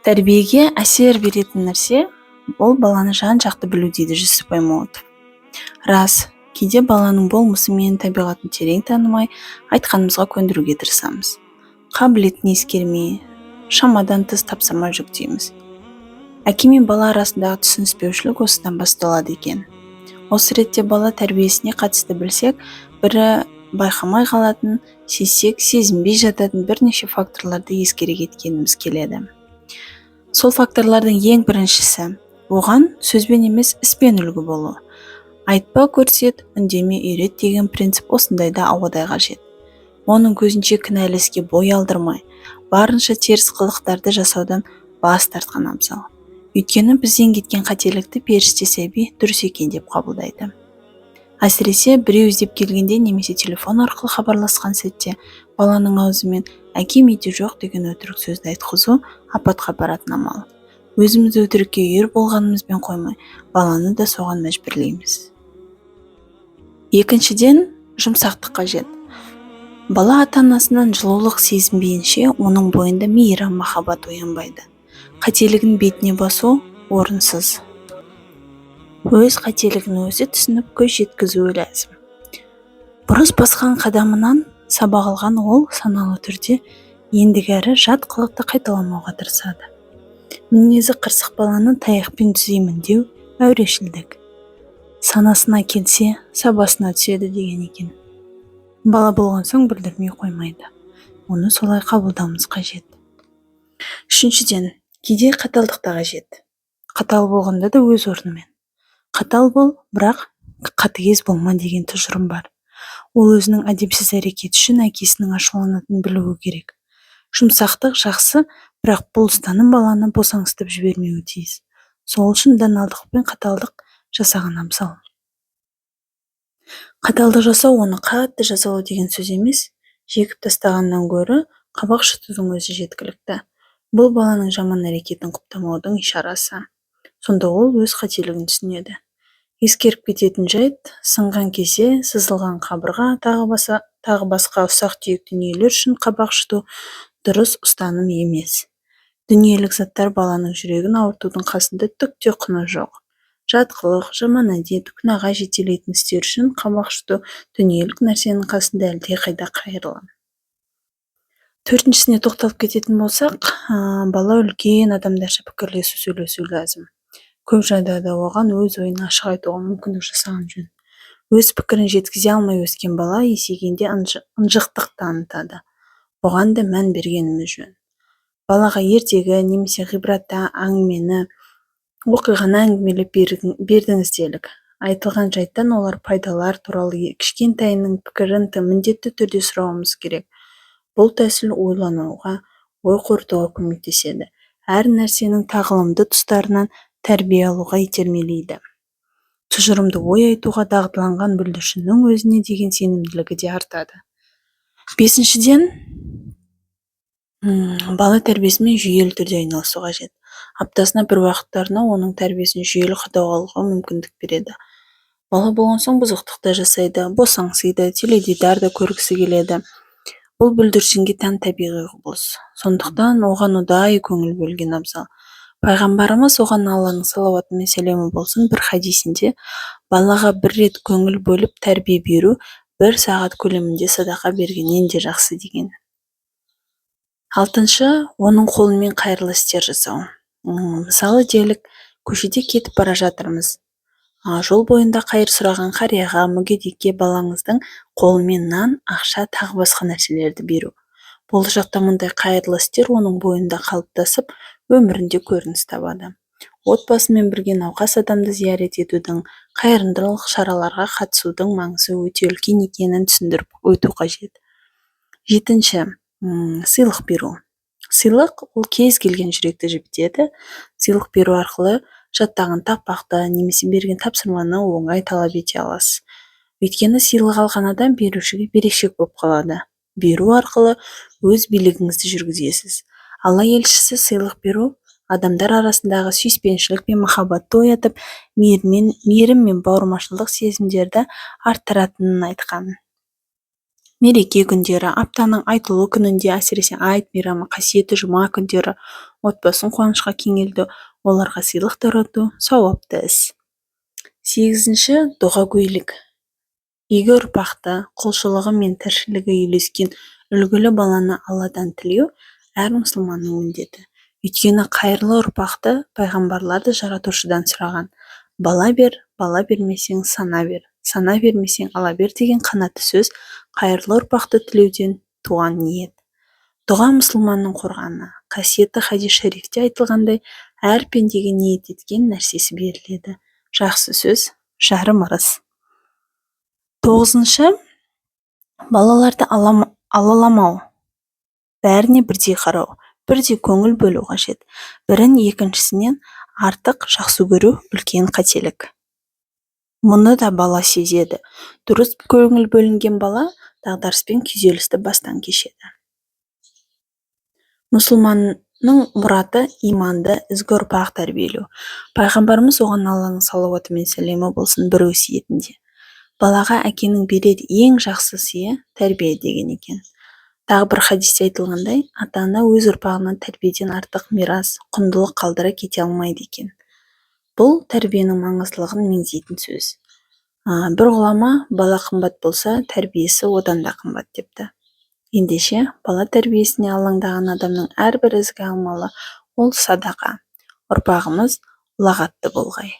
Тәрбиеге әсер беретін нәрсе ол баланы жан-жақты білу, дейді Жүсіп Аймауытов. Рас, кейде баланың болмысы мен табиғатын терең танымай, айтқанымызға көндіруге тырысамыз. Қабілетін ескермей, шамадан тыс тапсырма жүктейміз. Әке мен бала арасындағы түсініспеушілік осыдан басталады екен. Осы ретте бала тәрбиесіне қатысты білсек, бірі байқамай қалатын, сезсек, сезінбей жататын бірнеше факторларды ескере кеткеніміз келеді. Сол факторлардың ең біріншісі оған сөзбен емес, іспен үлгі болу. Айтпа көрсет, үндеме үйрет деген принцип осындайда ауадай қажет. Оның көзінше кінәлі іске бой алдырмай, барынша теріс қылықтарды жасаудан бас тартқан абзал. Өйткені бізден кеткен қателікті періште сәби дұрыс екен деп қабылдайды. Әсіресе біреу іздеп келгенде немесе телефон арқылы хабарласқан сәтте баланың аузымен «әкем үйде жоқ» деген өтірік сөзді айтқызу апатқа апаратын амал. Өзіміз өтірікке үйір болғанымызбен қоймай, баланы да соған мәжбүрлейміз. Екіншіден, жұмсақтық қажет. Бала ата-анасынан жылулық сезінбейінше, оның бойында мейірім, махаббат оянбайды. Қателігін бетіне басу орынсыз. Өз қателігін өзі түсініп, көз жеткізуі ләзім. Бұрыс басқан қадамынан сабақ алған ол саналы түрде ендігәрі жат қылықты қайталамауға тырысады. Мінезі қырсық баланы таяқпен түзеймін деу әурешілдік. Санасына келсе, сабасына түседі деген екен. Бала болған соң бүлдірмей қоймайды. Оны солай қабылдауымыз қажет. Үшіншіден, кейде қаталдық та қажет. Қатал болғанда да өз орнымен. Қатал бол, бірақ қатыгез болма деген тұжырым бар. Ол өзінің әдепсіз әрекеті үшін әкесінің ашуланатынын білуі керек. Жұмсақтық жақсы, бірақ бұл ұстаным баланы босаңсытып жібермеуі тиіс. Сол үшін даналдық пен қаталдық жасаған абзал. Қаталдық жасау оны қатты жазалау деген сөз емес, жекіп тастағаннан гөрі қабақ шытудың өзі жеткілікті. Бұл баланың жаман әрекетін құптамаудың ишарасы. Сонда ол өз қателігін түсінеді. Ескеріп кететін жайт, сынған кесе, сызылған қабырға, тағы басқа ұсақ-түйек дүниелер үшін қабақ шыту дұрыс ұстаным емес. Дүниелік заттар баланың жүрегін ауыртудың қасында түк те құны жоқ. Жат қылық, жаман әдет, күнәға жетелейтін істер үшін қабақ шыту дүниелік нәрсенің қасында әлдеқайда қайырлы. Төртіншісіне тоқталып кететін болсақ, бала үлкен адамдарша пікірлесу, сөйлесу ләзім. Көп жағдайда оған өз ойын ашық айтуға мүмкіндік жасаған жөн. Өз пікірін жеткізе алмай өскен бала есейгенде ынжықтық танытады. Бұған да мән бергеніміз жөн. Балаға ертегі немесе ғибратты әңгімені, оқиғаны әңгімелеп бердіңіз делік. Айтылған жайттан олар пайдалар туралы кішкентайының пікірін міндетті түрде сұрауымыз керек. Бұл тәсіл ойлануға, ой қорытуға көмектеседі. Әр нәрсенің тағылымды тұстарынан тәрбие алуға итермелейді. Тұжырымды ой айтуға дағдыланған бүлдіршіннің өзіне деген сенімділігі де артады. Бесіншіден, бала тәрбиесімен жүйелі түрде айналысу қажет. Аптасына бір уақытты арнау оның тәрбиесін жүйелі қадағалауға мүмкіндік береді. Бала болған соң бұзықтық та жасайды, босаңсиды, теледидар да көргісі келеді. Бұл бүлдіршінге тән табиғи құбылыс. Сондықтан оған ұдайы көңіл бөлген абзал. Пайғамбарымыз, оған Алланың салауаты мен сәлемі болсын, бір хадисінде балаға бір рет көңіл бөліп тәрбие беру бір сағат көлемінде садақа бергеннен де жақсы деген. Алтыншы, оның қолымен қайырлы істер жасау. Мысалы делік, көшеде кетіп бара жатырмыз. Жол бойында қайыр сұраған қарияға, мүгедекке балаңыздың қолымен нан, ақша, тағы басқа нәрселерді беру. Болашақта мұндай қайырлы істер оның бойында қалыптасып, өмірінде көрініс табады. Отбасымен бірге науқас адамды зиярет етудің, қайырымдылық шараларға қатысудың маңызы өте үлкен екенін түсіндіріп өту қажет. Жетінші, сыйлық беру. Сыйлық ол кез келген жүректі жібітеді. Сыйлық беру арқылы жаттаған тақпақты немесе берген тапсырманы оңай талап ете аласыз. Өйткені сыйлық алған адам берушіге берешек болып қалады. Беру арқылы өз билігіңізді жүргізесіз. Алла елшісі сыйлық беру адамдар арасындағы сүйіспеншілік пен махаббатты оятып, мейірім мен бауырмашылдық сезімдерді арттыратынын айтқан. Мереке күндері, аптаның айтулы күнінде, әсіресе айт мейрамы, қасиетті жұма күндері отбасын қуанышқа кеңелту, оларға сыйлық тарату сауапты іс. Сегізінші, дұғагөйлік. Игі ұрпақты, құлшылығы мен тіршілігі үйлескен үлгілі баланы Алладан тілеу әр мұсылманның міндеті. Өйткені қайырлы ұрпақты пайғамбарлар да жаратушыдан сұраған. Бала бер, бала бермесең, сана бер, сана бермесең, ала бер деген қанатты сөз қайырлы ұрпақты тілеуден туған ниет. Дұға мұсылманның қорғаны. Қасиетті хадис шарифте айтылғандай, әр пендеге ниет еткен нәрсесі беріледі. Жақсы сөз жарым ырыс. Тоғызыншы, балаларды алаламау, бәріне бірдей қарау, бірдей көңіл бөлу қажет. Бірін екіншісінен артық жақсы көру үлкен қателік. Мұны да бала сезеді. Дұрыс көңіл бөлінген бала дағдарыс пен күйзелісті бастан кешеді. Мұсылманның мұраты иманды, ізгі ұрпақ тәрбиелеу. Пайғамбарымыз, оған Алланың салауаты мен сәлемі болсын, бір өсиетінде: «Балаға әкенің берер ең жақсы сыйы – тәрбие», – деген екен. Тағы бір хадисте айтылғандай, ата-ана өз ұрпағына тәрбиеден артық мирас, құндылық қалдыра кете алмайды екен. Бұл тәрбиенің маңыздылығын меңзейтін сөз. Бір ғұлама: «Бала қымбат болса, тәрбиесі одан да қымбат», – депті. Ендеше, бала тәрбиесіне алаңдаған адамның әрбір ізгі амалы ол садақа. Ұрпағымыз ұлағатты болғай.